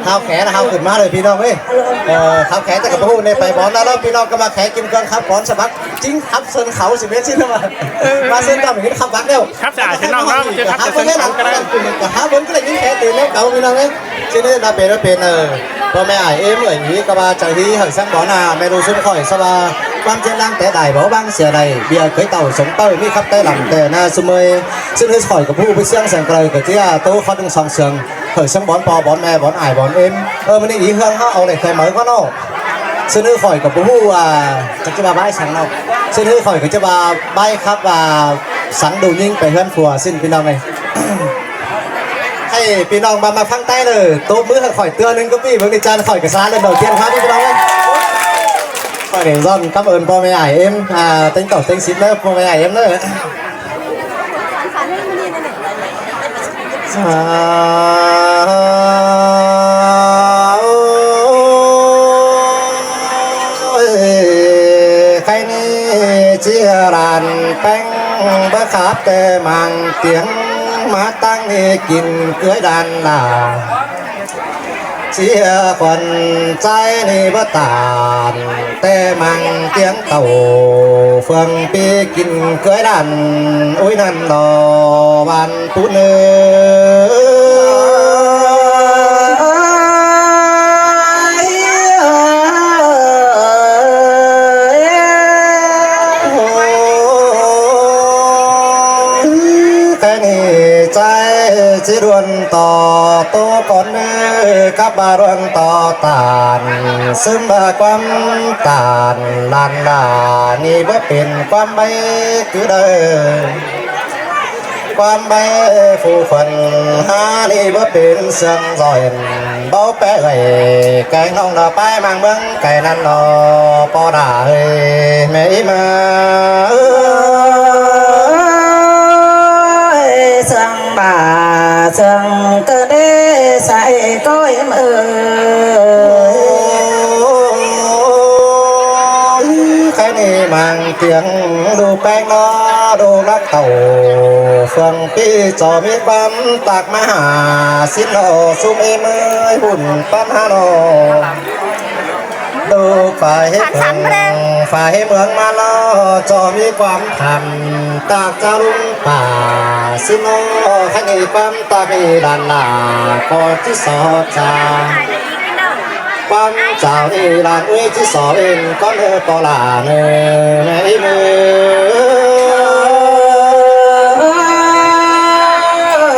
ຫາວແຂນ ຫາວຂຶ້ນມາເລີຍພີ່ນ້ອງເອີຍ. ເອີ ຫາວແຂນ ແຕ່ກໍບໍ່ຮູ້ໄດ້ໄປບ່ອນໃດແລ້ວ ພີ່ນ້ອງກໍມາແຂນກິນເຄື່ອງຂັບ ຂອງສະບັກຈິງ ຂັບເຊີນເຂົາຊິແມ່ນຊິນະວ່າ ມາເຊີນເຈົ້າເຫັນຂັບບັກແລ້ວ ຂັບສະອາດພີ່ນ້ອງເນາະ ຄືຂັບເຊີນເຂົາກໍໄດ້ ກໍຫາເບິ່ງກໍໄດ້ຍິນແຂນຕື່ນແລ້ວເກົ່າພີ່ນ້ອງເອີຍ. ຊິເດີນາເປັນເປັນ ເອີ ພໍ່ແມ່ອ້າຍເອັມເອີຍ ນີ້ກໍວ່າຈະຮີໃຫ້ສັງບ່ອນນາແມ່ລູກຊຸມຂ້ອຍສະວ່າ ຄວາມເຈັບລ້າງແຕ່ໄດ້ບໍ່ບາງເສຍໄດ້ ເບຍເຄີຍເຕົ້າສົງເຕົ້າ ມີຂັບແຕ່ລຳແຕ່ນາຊຸມເອີຍ. ຊຶ່ງຄືຂ້ອຍກໍຜູ້ໄປເສຽງແສງໄກລ ກໍເຈຍໂຕເຂົາທັງສອງເຊື່ອງ ເຮີ້ຍ ເຊິ່ງບ່ອນພໍ່ ບ່ອນແມ່ ບ່ອນອ້າຍ ບ່ອນເອັມ ເອີ ມື້ນີ້ອີເຮືອງເຮົາເອົາໄດ້ແຕ່ເໝີກ່ອນເນາະ. ເຊິ່ງຄືຂ້ອຍກໍບໍ່ຮູ້ວ່າຈະ ຈະວ່າບາຍສັງເນາະ ເຊິ່ງຄືຂ້ອຍກໍຈະວ່າບາຍຄັບວ່າສັງດູຍິງໄປເຮືອນຜົວ ຊີ້ນພີ່ນ້ອງເອີຍ. ໃຫ້ພີ່ນ້ອງມາ ມາຟັງໃຕ້ເດີ ຕົບມືໃຫ້ຂ້ອຍເທື່ອໜຶ່ງກໍມີ ເບິ່ງໃນຈານຂ້ອຍກໍສາເລີຍດອກທຽນຄຳພີ່ນ້ອງເອີຍ. ຂ້ອຍນີ້ຊ້ອນຄຳເອີ້ນພໍ່ແມ່ອ້າຍເອັມ ອ່າ ເຕັງເກົ້າເຕັງສິບເດີ ພໍ່ແມ່ອ້າຍເອັມເດີ. ສາ ໂອ້ຍ ໄຄນີ້ເຈຍຫຼານແປ້ງ ບໍ່ຂາບແຕ່ມັງຕຽງ ມາຕັ້ງນີ້ກິນເກືອຍດານລາ ເຈຍຂວັນໃຈນີ້ບໍ່ຕານ ແຕ່ມັງຕຽງເຕົ້າ ເຟືອງປີກິນເກືອຍດານ ໂອ້ຍ ນັ້ນດອກຫວານ ປູເນີ ແຄ່ນີ້ໃຈຊິດວນຕໍ່ໂຕກ່ອນເດີ ກັບວ່າດວນຕໍ່ຕານ ຊຶ່ງວ່າຄວາມຕານລ້ານລານີ້ບໍ່ເປັນຄວາມໄວຄືເດີ ຄວາມໄວຜູ້ຄົນຫານີ້ບໍ່ເປັນເຊື່ອງຊອຍ ເບົາແປເອີຍ ໄກນ້ອງດາປາຍມັງເມືອງໄກນັ້ນເນາະ ພໍ່ດາເອີຍ ແມ່ອີ່ມາເອີຍ ເຊື່ອງບາເຊື່ອງເກີດເດໃສກ້ອຍເອີຍ ໄຄນີ້ມັງຕຽງດູແປ້ງເນາະ ດູລັກເຕົ້າ ເຟືອງ ພີ່ເຈົ້າມີຄວາມຕາກມະຫາສິນເນາະ ຊຸມເອເມີຍບຸນປັນຫາເນາະ ດູຝ່າຍເມືອງ ຝ່າຍເມືອງມາເນາະ ເຈົ້າມີຄວາມທຳຕາກຈາລຸງປ່າສິນເນາະ ຄັນມີຄວາມຕາກອີຫຼານຫຼາກໍຈິສອດຈາ ຄວາມຈາວນີ້ຫຼານເອີຍ ຊິສອນເອັນກ່ອນເອີ ປໍຫຼານເອີ ແມ່ອີ່ເມີ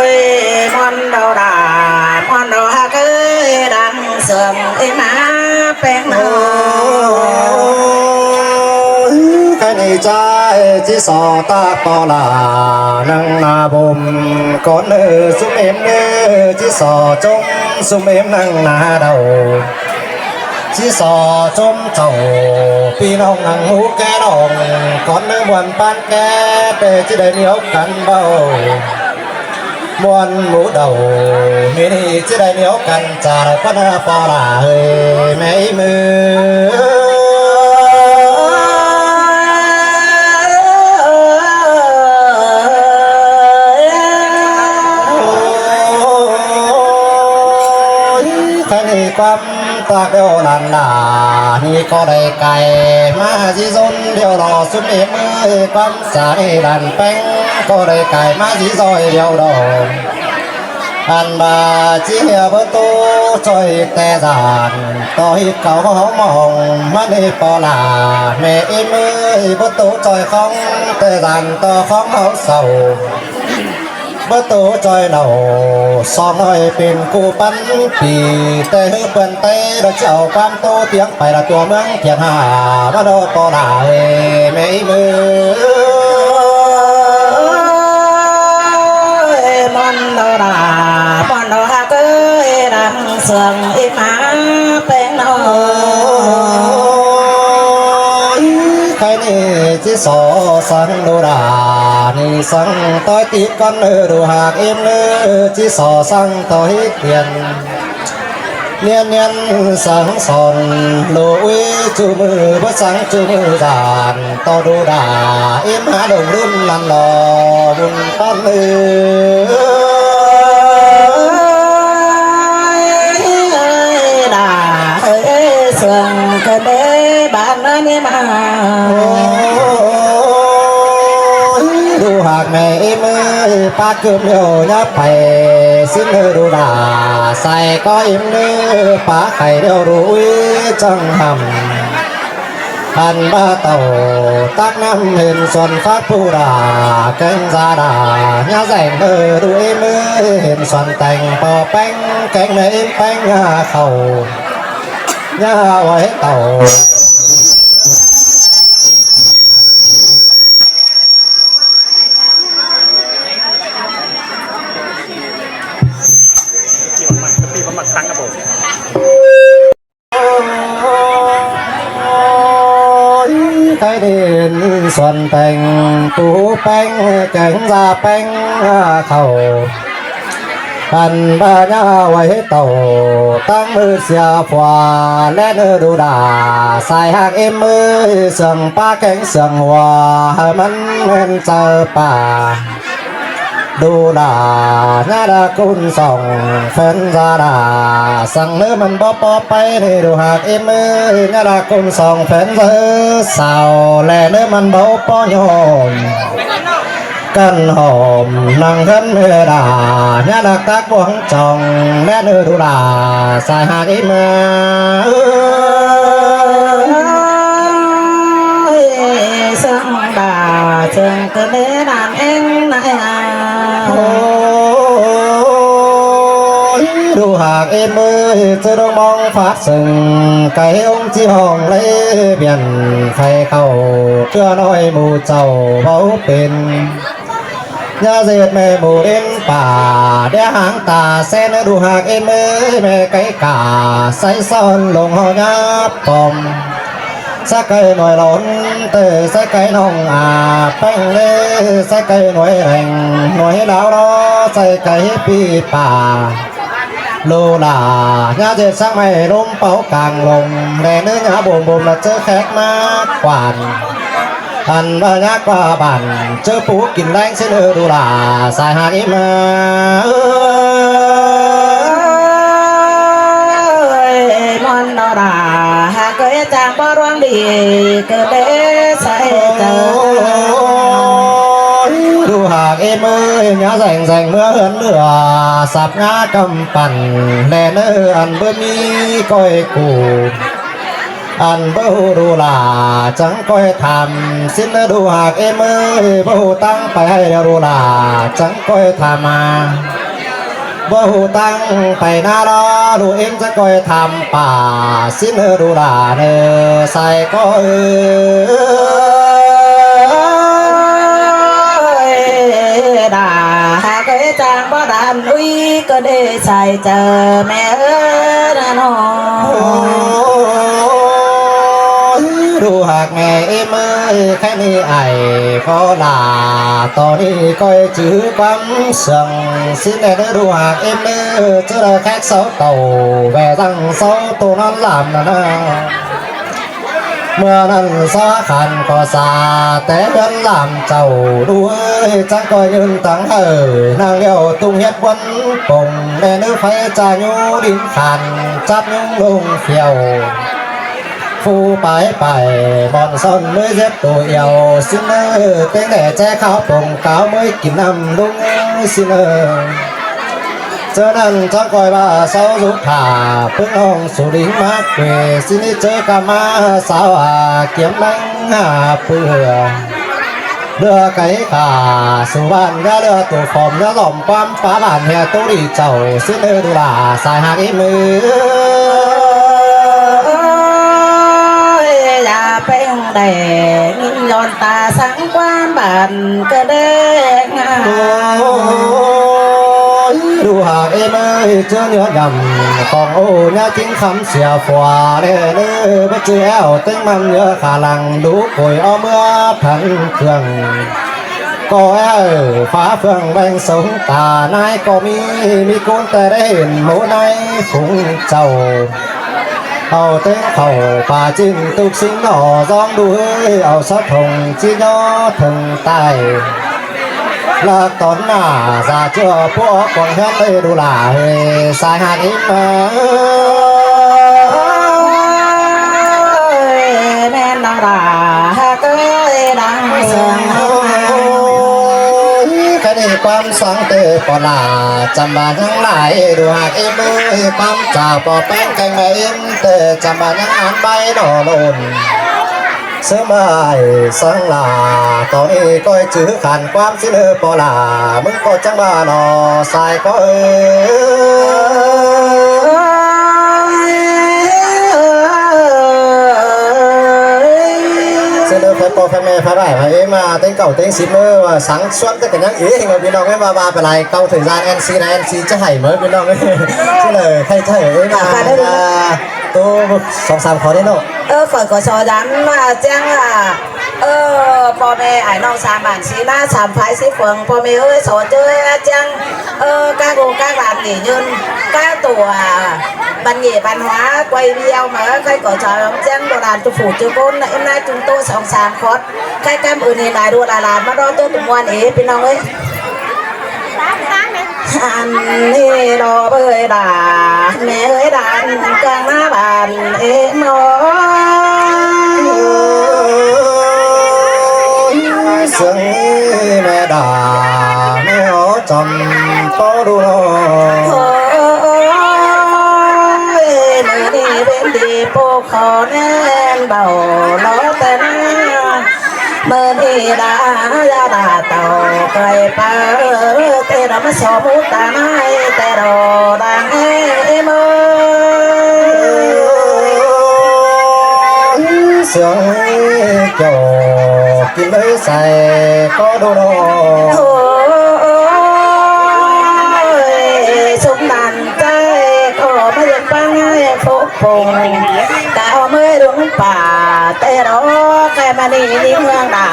ຍ ມ່ອນດອກດາ ມ່ອນດອກຮັກເອີຍ ດັງເສີງເອັນມາແປງເນາະ ໂອ້ຍ ໃຄນີ້ຈາເອ ຊິສອດຕາກປໍຫຼານ ນັ່ງໜ້າບົມກ່ອນເອີ ຊຸມເອັນເອີ ຊິສອດຈົມ ຊຸມເອັນນັ່ງໜ້າເດົາ ຊິສອດຈົມເຈົ້າ ພີ່ນ້ອງນັ່ງຫູແກ່ນ້ອງ ກ່ອນເດີມ່ວນປານແກ່ ແຕ່ຊິໄດ້ໜຽວກັນເບົາ ມ່ວນໝູ່ເດົາ ມື້ນີ້ຊິໄດ້ໜຽວກັນຈາກ ພະນາປໍຫຼາເອີຍ ແມ່ອີ່ເມີຍ ໂອ້ຍ ຄັນໃຫ້ຄວາມ ຕາກແລ້ວນັ້ນນາ ນີ້ກໍໄດ້ກາຍມາຊິຊົນດຽວດອກ ຊຸມເອເມີຍຄວາມສາຍລານແປ້ງ ກໍໄດ້ກາຍມາຊິຊອຍດຽວດອກ ອັນວ່າຊິເຫືອເບີໂຕຈ່ອຍແຕ່ສານ ຕໍ່ເຮັດເຂົ້າເຮົາມອງ ມາເນປໍຫຼາ ແມ່ເອເມີຍເບີໂຕຈ່ອຍຂອງແຕ່ສານ ຕໍ່ຂອງເຮົາເຊົາ ເບີໂຕຈ່ອຍເນົ່າ ສອງຮ້ອຍເປັນກູ່ປັນປີ ແຕ່ເຮີເປື້ອນໄຕລະເຈົ້າ ຄວາມໂຕຕຽງໄປລະຕົວເມືອງກຽງຫາ ມາໂນໂຕລາເອີຍ ແມ່ອີ່ເມີຍ ມອນໂນລາ ມອນໂນລາເອີຍ ດັງເຊື່ອງອີ່ມາແປງນ້ອຍ ໃຄນີ້ ຈິສອສັງໂນລາ ນີ້ສັງຕອຍຕິດກັນເອີ ດູຫາກເອັມເອີ ຈິສອສັງຕອຍເປຽນ ນຽນນຽນສັງສອນໂລອຸຍ ຈູມືບໍ່ສັງຈູມືສານ ຕໍ່ດູດາເອັມຫາດົງລຸນນັ້ນລອບຸນປັນເອີ ແມ່ອີ່ເມີຍ ປາກຶມເດວຍາໄປ ຊິນເດີໂຣລາ ໃສ່ກໍອີ່ເມີຍ ປາໄຂ່ເດວລຸຍຈັງຫຳ ອັນບາເຕົາຕັກນ້ຳເຫັນສວນຟາກປູດາ ແກງຊາດາຍາແສງເດີລຸຍເມີຍ ເຫັນສວນແຕງປໍແປ້ງ ແກງແມ່ອີ່ແປ້ງຍາເຂົ້າ ຍາໄວ້ເຕົາ. ໂອ້ຍ ໄດ້ເຫັນສວນແຕງປູແປ້ງ ແກງຊາແປ້ງເຂົ້າ ອັນບາຍາໄວ້ເຕົາ ຕັ້ງມືເສຍຂວາ ແລະເນີດູດາ ສາຍຫາກເອັມເອີຍ ເຊື່ອງປາແກງເຊື່ອງຫົວ ໃຫ້ມັນແມ່ນເຈົ້າປ່າ ດູດາ ຍາດາກຸນສອງ ແຟນຊາດາ ສັ່ງເນີມັນບໍ່ພໍໄປ ໃນດູຫາກເອັມເອີຍ ຍາດາກຸນສອງ ແຟນເຊີສາວ ແລະເນີມັນບໍ່ພໍຍອມ ກັນຫອມນາງເຮືອນເມດາ ຍາດາກັກບວງຈອງ ແລະເນີດູລາ ສາຍຫາກອີ່ມາເອີຍ ເຊິ່ງບາເຊິ່ງກະເນນານເອງນາຍ ໂອ້ຍ ດູຫາກອີ່ມເອີຍ ຈະດອງມອງຟາດເຊິ່ງ ໄກ່ອົງຈີຫ້ອງເລບຽນ ໄຟເຂົ້າເທື່ອນ້ອຍໝູ່ເຈົ້າເວົ້າເປັນ ຍາເສດແມ່ໝູ່ເດັ່ນປ່າ ແດຫາງຕາແຊນ ດູຫາກເອັມເອີຍ ແມ່ໄກ່ກາ ໃສ່ຊ້ອນລົງເຮົາຍາປອມ ສະໄກ່ໜ່ວຍຫຼອນເຕີ ສະໄກ່ນ້ອງອາແປ້ງເລ ສະໄກ່ໜ່ວຍແຫຼງ ໜ່ວຍລາວລໍ ໃສ່ໄກ່ປີປ່າ ໂລລາ ຍາເຈັດສັງໄມ້ລົມເປົ່າກາງລົມ ແລເນື້ອຍາບົມບົມລະເຈີແຂກມາກວານ ອັນວ່າຍາກວ່າບ້ານ ເຈີປູກິນແລງເຊັ່ນເອີດູລາ ສາຍຫາກອີ່ມາເອີຍ ມອນໂນລາ ຫາກເອີຍຈາງບໍ່ລວງດີ ເກີດເດໃສ່ເຈີ ໂອ້ຍ ດູຫາກອີ່ມເອີຍ ຍາແສງແສງເມືອເຮືອນເຫຼືອ ສັບງາກຳ ປັນແລເນີ ອັນບໍ່ມີກ້ອຍກູ ອັນບໍ່ຮູ້ດູລາ ຈັ່ງກ້ອຍຖາມ ຊິນເນີ ດູຫາກເອັມເອີຍ ບໍ່ຮູ້ຕັ້ງໄປໃຫ້ແລ້ວດູລາ ຈັ່ງກ້ອຍຖາມມາ ບໍ່ຮູ້ຕັ້ງໄປນາລາ ດູເອັມຈັ່ງກ້ອຍຖາມປ່າ ຊິນເນີ ດູລາເນີ ໃສ່ກໍເອີຍ ດາຫາກເອີຍຈາງບໍ່ດານ ອຸຍ ກໍເດໃສ່ ເຈີແມ່ເອີນະນ້ອງ ໂອ້ຍ ດູຫາກແມ່ເອັມເອີຍ ແຄ່ນີ້ອ້າຍຂໍລາ ຕອນນີ້ຂ້ອຍຈື່ຄວາມເຊື່ອງ ຊິແມ່ເດີ ດູຫາກເອັມເອີຍ ເຈີແຂກເຊົາເຕົາ ແວ່ສັ່ງເຊົາໂຕນອນຫຼາມນະນາ ເມື່ອນັ້ນສາຂັນກໍສາ ແຕ່ເຮືອນຫຼາມເຈົ້າ ດູເອີຍ ຈັ່ງກໍຢືນຕັ້ງເຮີ ນາງລ້ຽວຕຸງເຮັດວັນ ປົງແລະເນື້ອໄຟຈາຢູ່ດິນຂັນ ຈັບຍຸງລົງຟຽວ ຟູປາຍໄປ ບ່ອນຊ່ອນເມື່ອຍເຈັບໂຕອຽວ ຊິເນີ ເຕັງແດ່ແຈຂາວປົງກາວເມື່ອຍກິນນ້ຳລຸງ ຊິເນີ ເຈົ້ານັ້ນຈັກກອຍວ່າເຊົາສຸດທ່າ ປຶ້ງຫ້ອງສຸລິງມາເກວ ຊິນີ້ເຈີກະມາສາວອາ ກຽມນັ່ງຫາເປືອ ເລືອໄກ່ຂາສູ່ບ້ານ ຢ່າເລືອໂຕຟອມ ຢ່າຫຼອມຄວາມປາບ້ານ ແຮ່ໂຕດີເຈົ້າ ຊິເນີດູລາ ສາຍຫາກອີ່ມື ຢ່າເປັງແດງ ຍ້ອນຕາສັງຄວາມບ້ານກະແດງ ໂອ້ຍ ດູຫາກເອີຍ ເຈີຍອດຍຳ ຂອງໂອຍາຈິງຄຳ ເສຍຟວາແລເນີ ບໍ່ຈື່ແອວເຕັງມັນເຍອຂາຫຼັງ ດູໂກຍເອົາເມືອພັນເຄື່ອງ ກໍແອວຟ້າເຟືອງແບ່ງສົງຕາ ນາຍກໍມີ ມີກູນແຕ່ໄດ້ເຫັນ ໝູ່ໃນຝູງເຈົ້າ ເອົາເຕັງເຂົ້າປ່າຈິ້ນ ຕຸກຊິງໜໍ ລອງດູເຮີ້ຍ ເອົາສະຖົງ ຈິຍໍເຖິງໃຕ້ ລາກຕອນໜ້າ ສາເຈືອຜູ້ອອກກວາງເຮືອນເອີຍ ດູຫຼ້າເອີຍ ສາຍຫາກອີ່ມາເອີຍ ແມ່ນນ້ອງຫຼ້າຫາກເອີຍ ດັງເສີງເອີຍ ຄວາມສັງເຕປໍລາ ຈຳວ່າຍັງຫຼາຍດູຫາກເອັມເອີຍ ຄວາມຈາປໍແປ້ງແກງແມ່ເອັມ ແຕ່ຈຳວ່າຍັງອ່ານໃບໜໍ່ໂລນ ເສີມອ້າຍສັງຫຼາ ຕອນນີ້ກ້ອຍຈື່ຂັນຄວາມຊິເລີປໍລາ ມຶງກໍຈັ່ງວ່າໜໍ່ຊາຍກໍເອີຍ. ເຊີນເດີ ພໍ່ແມ່ ພາຫຼາຍ ພາເອມາ ເຕັງເກົ້າເຕັງສິບເດີ ວ່າສັງຊວນແຕ່ກັນຍັງເອງ ພີ່ນ້ອງເອີຍ ວ່າ ວ່າໄປຫຼາຍ ເກົ້າເຖິງລານແອນຊີນະ ແອນຊີຈະໃຫ້ເມີພີ່ນ້ອງເອີຍ ຊິເລີຍໃຫ້ໃຫ້ເອມາ ໂຕສອງສາມຂໍນີ້ເນາະ ເອີ ຂ້ອຍກໍຊໍດຳວ່າແຈ້ງວ່າ ເອີ ພໍ່ແມ່ອ້າຍນ້ອງສາມບ້ານສີນາ ສາມຝ່າຍສີເຝິງ ພໍ່ແມ່ເອີຍ ຊໍເຈີແຈ້ງ ເອີ ກາໂກກາບານນີ້ຍືນ ກາຕົວ ບັນເຫຍບັນຫວາ ກວຍວຽວມາ ໃຄກໍຈະແຈ້ງໂບລານຈຸຜູ້ຈຸຄົນ ເອັມນາຈຸງໂຕສອງສາມຄົນ ໃຄກຳອື່ນນີ້ນາດູຫຼານມາລໍໂຕຕຸມວນເອ ພີ່ນ້ອງເອີຍ ອັນນີ້ລໍເອີຍດາ ແມ່ເອີຍດາ ກາງໜ້າບ້ານເອມອ ສຽງແມ່ດາແມ່ເອົາຈຳເປົາດູ ໂອ້ຍ ມື້ນີ້ເປັນດີປູກຂໍແນມເບົາລໍແຕ່ນາ ມື້ນີ້ດາ ຢາດາເຕົ້າໄກ່ປາ ແຕ່ດາມາສໍໝູຕາໄມ້ ແຕ່ດໍດາງເອມ ສຽງແກ້ວກິນເລີຍໃສ່ກໍດູໂດ ໂອ້ຍ ສົມດັນໃຈກໍມາເຮັດປັງໃຫ້ປົກປົງ ກະເອົາເມີຍລຸງປ່າ ແຕ່ດອກແຄມານີ້ນີ້ເມືອງດາ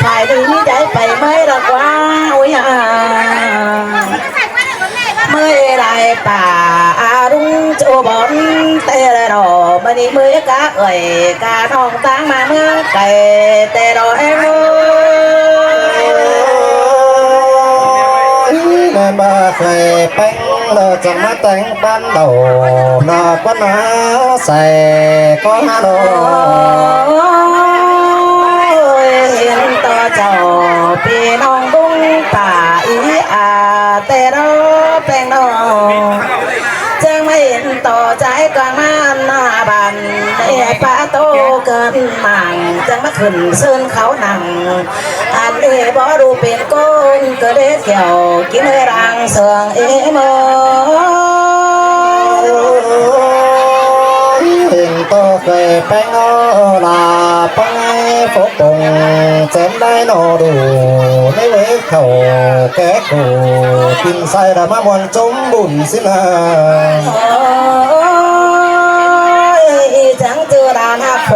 ຝ່າຍນີ້ມີໃຈໄປເມີຍດອກວ່າ ອຸຍ ເມີຍຫຼາຍປ່າອາລຸງໂຈບອນ ແຕ່ດອກ ມື້ນີ້ເມີຍກະເອີຍກະນ້ອງ ຕາງມາເມືອງໄກ ແຕ່ດອກແອງເອີຍ ແມ່ນວ່າເຄີຍແປ້ງ ລາວຈະມາແຕ່ງບ້ານເຮົາ ລາກວ່າໜ້າໃສກໍຫານ້ອງ ເຫັນຕໍ່ເຈົ້າ ພີ່ນ້ອງດຸງປ່າ ອີອາ ແຕ່ດອກແປ້ງນ້ອງ ຈັ່ງມາເຫັນຕໍ່ໃຈກາງມາໜ້າບ້ານ ແມ່ປ້າໂຕເກີນໝັ່ງ ຈັ່ງມາຂຶ້ນເຊີນເຂົານັ່ງ ອັນເອບໍ່ຮູ້ເປັນຄົນ ເກີດເດແກ້ວ ກິນເອີຍລາງເຊື່ອງເອເມີ ເຫັນຕໍ່ເຄີຍແປ້ງອອລາ ໄປໂຟກປົງ ແຈມໄດ້ໜໍ່ດູ ໃນເວເຂົ້າແກ່ກູ ກິນໃສ່ລະມາມ່ວນ ສົມບຸນສິນນາ ໂອ້ຍ ຈັ່ງຈື່ລານຮັກໂພ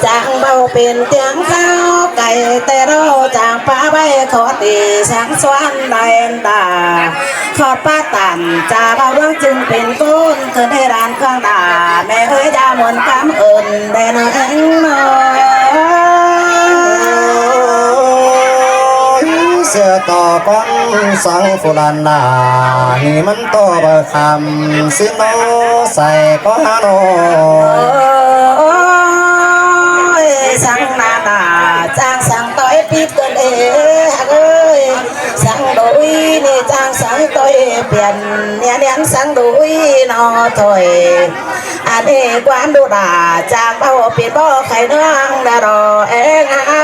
ຈັ່ງເວົ້າເປັນຕຽງເຂົ້າໄກ່ ແຕ່ເຮົາຈັ່ງປາໄວ້ຂໍດີ ສັງສວນໄດ້ອັນດາ ຂອດປາຕັນຈາເວົ້າເລື່ອງຈຶ່ງເປັນກຸນ ຄືນໃຫ້ຫຼານເຄື່ອງດາ ແມ່ເອີຍຢ່າມ່ວນຄຳເອີ້ນແດ່ນາງເອີຍ ເສືອຕໍ່ກອງສັງໂບລານນາ ນີ້ມັນຕໍ່ເບີຄຳ ຊິໂນໃສ່ກໍຫາໂນ ໂອ້ຍ ສັງນານາ ຈ້າງສັງຕ້ອຍປິດເກີນເອ ເອີຍ ສັງໂດຍນີ້ຈ້າງສັງຕ້ອຍປ່ຽນ ເນຍນຽນສັງໂດຍນອຖອຍ ອັນເອກວານດູດາ ຈາກເບົາເປັນບໍ່ໄຂເນືອງດາດໍແອງອາ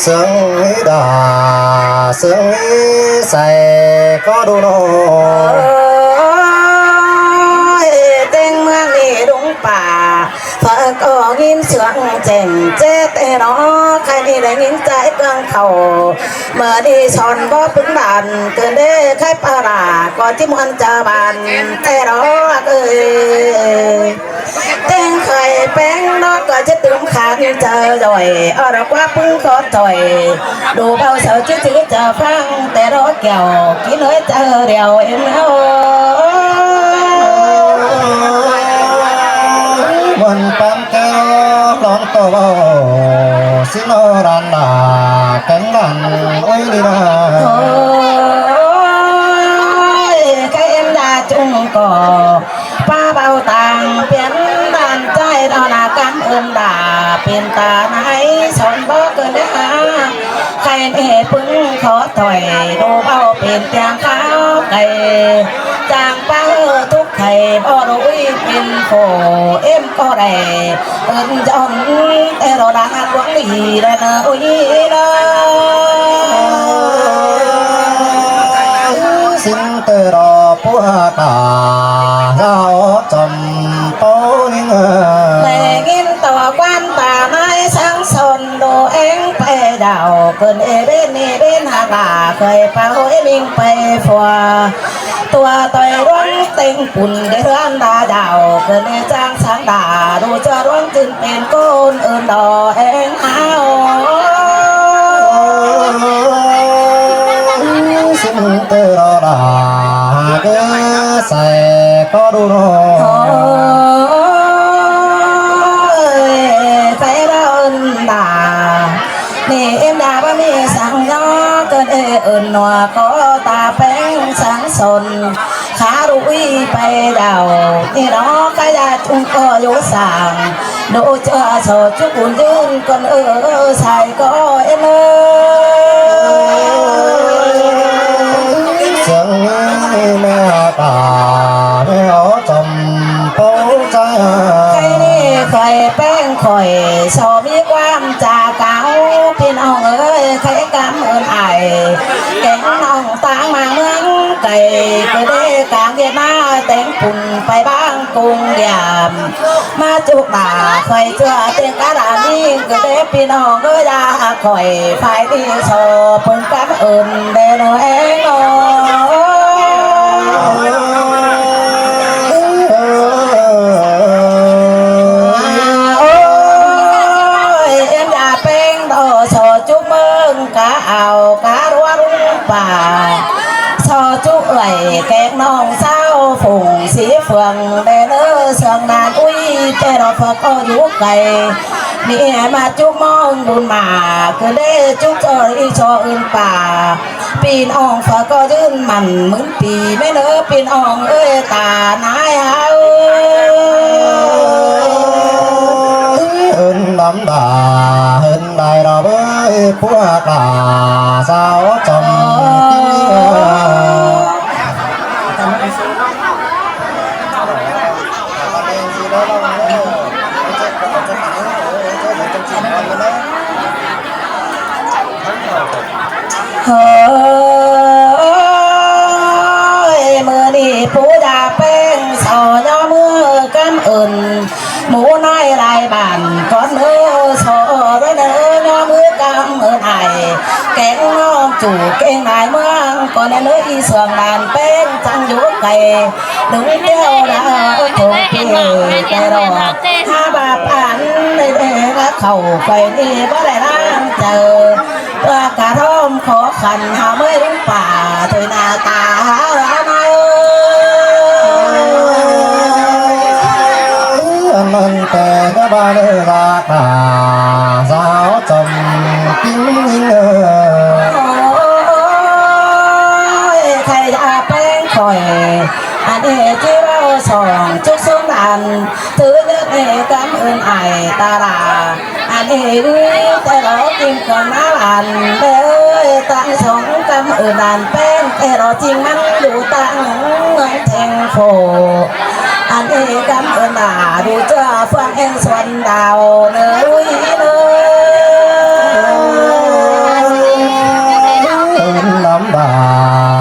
ເຊິ່ງດາ ເຊິ່ງໃສກໍດູໂນ ເຕັງເມືອງນີ້ດຸງປ່າ ເພິ່ນກໍຍິນສຽງແຈ້ງແຈ້ແຕ່ນອ ໃຄນີ້ໄດ້ຍິນໃຈເຄື່ອງເຂົາ ເມື່ອນີ້ສອນບໍ່ປຶງດານ ເກີນເດ້ໃຄປາລາ ກໍທີ່ມວນຈາບານແຕ່ດອກເອີຍ ແຕ່ງໄຂ່ແປ້ງນອກກໍຈະຕື່ມຂັນເຈີຢອຍ ອອດອກວ່າປຶງຂໍຖອຍ ດູເບົາສາວຈື່ຈື່ຈະຟັງ ແຕ່ດອກແກ້ວກິນເລີຍເຈີດຽວເອັນເອີຍ ມ່ວນປານ ແກ້ວລອງຕໍ່ເວົ້າ ຊິໂນລານລາ ແກງລານໂອ້ຍລີລາ ໂອ້ຍ ແກງລາຈຸງກໍ ປ້າເບົາຕ່າງປ່ຽນດ້ານໃຈດອນນາກຳເອີ້ນດາ ເປັນຕານາຍສອນບໍ່ເກີນເດີ ໃຄແມ່ປຶງຂໍຖອຍ ດູເວົ້າເປັນຕຽງຂາວໄກ່ ຈາງປາເອີທຸກໄຂ່ ບໍ່ຮູ້ອຸຍເປັນໂຄເອັມກໍໄດ້ ເອີ້ນຈອນແຕ່ລໍນາງຫວງດີແລະນະອຸຍນະ ສິນເຕີລໍປົວກາ ລາວຈອມ ໂຕໜຶ່ງ ໄດ້ຍິນຕໍ່ຄວາມຕານາຍສັງສົນ ໂດແອງໄປດາວ ເກີນເອເບນເອເບນຫາກາ ເຄີຍປາໂຫຍມິງໄປຟັວ ຕົວຕ່ອຍດວງເຕັງປຸນ ໄດ້ເຮືອນດາດາວ ເກີນເອຈາງສັງດາ ດູເຈອດວງຈຶ່ງເປັນຄົນອື່ນດອແອງຫາວ ສິນເຕີລໍລາ ເກີໃສກໍດູໂນ ໂອ້ຍ ໃສລາວອື່ນດາ ນີ້ເອັມດາບໍ່ມີສັງຍອ ເກີນເອເອີ້ນໜວກກໍຕາແປງສັງສົນ ຂາລຸຍໄປດາວ ນີ້ເນາະຂະຍາຈຸງກໍຢູ່ສາງ ໂດເຈອສອຈຸກຸນຢືນກ່ອນເອີ ໃສກໍເອັນເອີ ສຽງນີ້ແມ່ຕາແມ່ອອຈອມ ເປົາຈາ ໃຄນີ້ໃຄແປ້ງຂ້ອຍ ຊໍມີຄວາມຈາກາວ ພີ່ນ້ອງເອີຍ ໃຄກຳເອີ້ນອ້າຍ ແກງນ້ອງຕ່າງມາເມືອງໄກ ກະເດກາງວຽດນາ ແຕງປຸນໄປບາງກຸງຢາມ ມາຈຸກໜ້າຂ້ອຍເຈື່ອເຕັງກະດານນີ້ ກະເດພີ່ນ້ອງເອີຍ ຢ່າຂ້ອຍ ຝ່າຍນີ້ຊໍເພິ່ນກຳເອີ້ນ ແດ່ເນາະແອງເນາະ ໂອ້ຍ ເອັມຢາແປ້ງດອ ຊໍຈຸເມືອງກະອາວກະລວງປ່າ ຊໍຈຸເອື້ອຍແກງນ້ອງສາວ ຝົງສີເຟືອງ ແດ່ເນີເຊືອງນານ ອຸ້ຍ ແຕ່ດອກເຟືອງກໍຢູ່ໄກ ນີ້ໃຫ້ມາຈຸມອງບຸນມາ ຄືເດຈຸເຈີອີຊໍອື່ນປ່າ ປີນ້ອງຝາກກໍຢືນໝັ້ນໝື່ນປີ ແມ່ເນີປີນ້ອງເອີຍ ຕານາຍເຮົາ ເອີ້ນດຳດາ ເອີ້ນໄດ້ດອກເອີຍ ພວກຫຼ້າສາວຈອມກິນເອີຍ. ເຮີ້ຍ ມື້ນີ້ປູຢາແປ້ງ ຊໍຍໍມືກຳເອີ້ນ ໝູນ້ອຍຫຼາຍບ້ານ ກ່ອນເນີ ຊໍເດີ ຍໍມືກຳເອີ້ນອ້າຍ ແກງນ້ອງຈູເກັ່ງຫຼາຍເມືອງ ກ່ອນເນີ ອີສວງນານແປ້ງ ຈັ່ງຢູ່ໄກ ໜຶ່ງແກ້ວລາວທົງເປແຕ່ລອ ຫາບາບອັນໃດແດ່ລະເຂົ້າ ຂ້ອຍນີ້ບໍ່ໄດ້ລ້າງໃຈ ເພື່ອກະທອມຂໍຂັນ ຫາເມື່ອຍລຸງປ່າ ໂດຍໜ້າຕາຫາລະນາຍ ອັນນັ້ນແຕ່ຍະບາເລີລາກາ ສາວຈອມກິນເອີຍ ໂອ້ຍ ໃຄຢາແປ້ງຂ້ອຍ ອັນເອຈີເວົ້າສອງຈຸກຊຸນອັນ ຖືເງິນເອກຳເອີ້ນອ້າຍຕາຫຼາ ອັນເອແຕ່ລອກິນກ່ອນມາອັນເອີຍ ຕັ້ງສອງກຳເອີ້ນອານແປ້ງ ແຕ່ລອຈິງມັນຢູ່ຕັ້ງເມືອງແທງໂຟ ອັນເອກຳເອີ້ນອາດູເຈ້ອເຟືອງແຫ່ງສວນດາວເນີລຸຍເນີ ເອີ້ນລຳບາ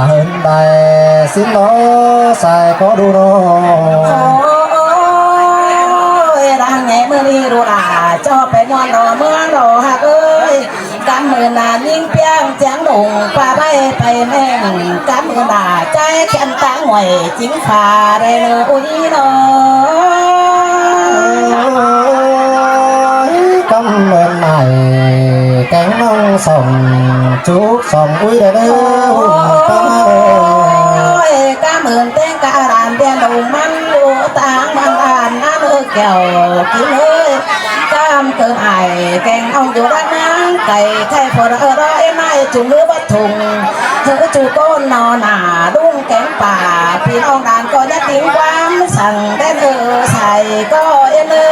ເອີ້ນ ໄດ້ສິນໂນ ໃສ່ກໍດູໂນ ໂອ້ຍ ລາງໃຫຍ່ມື້ນີ້ດູລາ ເຈົ້າໄປນອນລໍເມືອງລໍຮັກເອີຍ ກຳເອີ້ນນານຍິງປຽງຈຽງດົງ ປາໄດ້ໄປແມ່ງ ກຳເອີ້ນນາໃຈແຂນຕາຫວຍ ຈິງຟ້າໄດ້ເລີອຸຍເນາະ ກຳເອີ້ນນາຍ ແກງນ້ອງສອງ ຈຸກສອງອຸຍເດີ ໂອ້ຍ ກຳເອີ້ນແຕງກະລານ ແດນດົງມັນຢູ່ຕາງມັນອານນາເດີແກ້ວກິນເອີຍ ກຳເກີນອາຍ ແກງນ້ອງຢູ່ດ້ານນາງໄກ່ ໄຂ່ຝົນເອີດອຍນາຍ ຈຸງມືບັດທຸງ ເຮີຈຸໂກນນອນໜ້າ ດຸ້ງແກງປ່າ ພີ່ນ້ອງດານກໍຍັດຕິງຄວາມ ສັ່ງແດນເອີໃສ່ກໍເອັນເອີ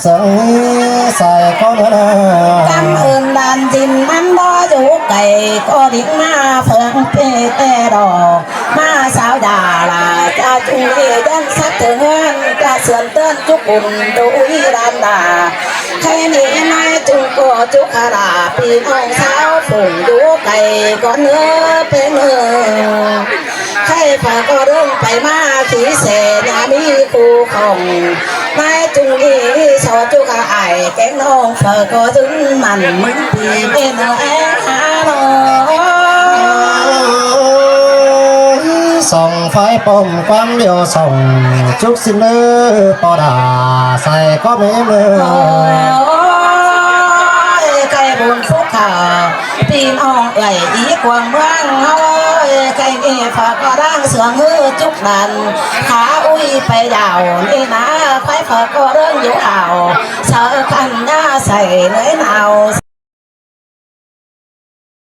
ເຊິ່ງໃສ່ກໍເດີນ ກຳເອີ້ນດ້ານດິນມັນບໍ່ຢູ່ໄກ ກໍດິກມາເພິ່ງເປແຕ່ດອກ ມາສາວຢາລາຈາຈຸງເອ ຢ້ານສັດເຖິງເຮືອນ ຈະເຕືອນເຕືອນຈຸກຸນດຸຍດານດາ ໃຄນີ້ນາຍຈຸງກໍຈຸຄະລາ ພີ່ນ້ອງຊາວຝູງຢູ່ໄກ ກໍເນີເພເນີ ໃຄຝາກກໍເດີນໄປມາ ຂີ້ເສຍາມີຄູ່ຂອງ ນາຍຈຸງອີສອຈຸກອາຍແກງນ້ອງ ເຝີກໍຈຶ່ງມັນມຶນປີເປັນແອຮາໂລ ສ່ອງໄຟປ້ອມຄວາມດຽວສ່ອງ ຈຸກຊິນເດີປອດາ ໃສ່ກໍເມເມີ ໂອ້ຍ ໃກ້ບຸນສຸຂາ ພີ່ນ້ອງເອີຍ ອີກວາງເມືອງເຮົາເອີຍ ໃກ້ນີ້ຝາກກໍດ້າງເສືອງເຮືອຈຸກດັນ ຂາອຸຍໄປຍາວນີ້ນາ ໄຟເຝີກໍເລື່ອງຢູ່ອາວ ເສືອຄັນຍາໃສ່ເໜືອຍໜາວ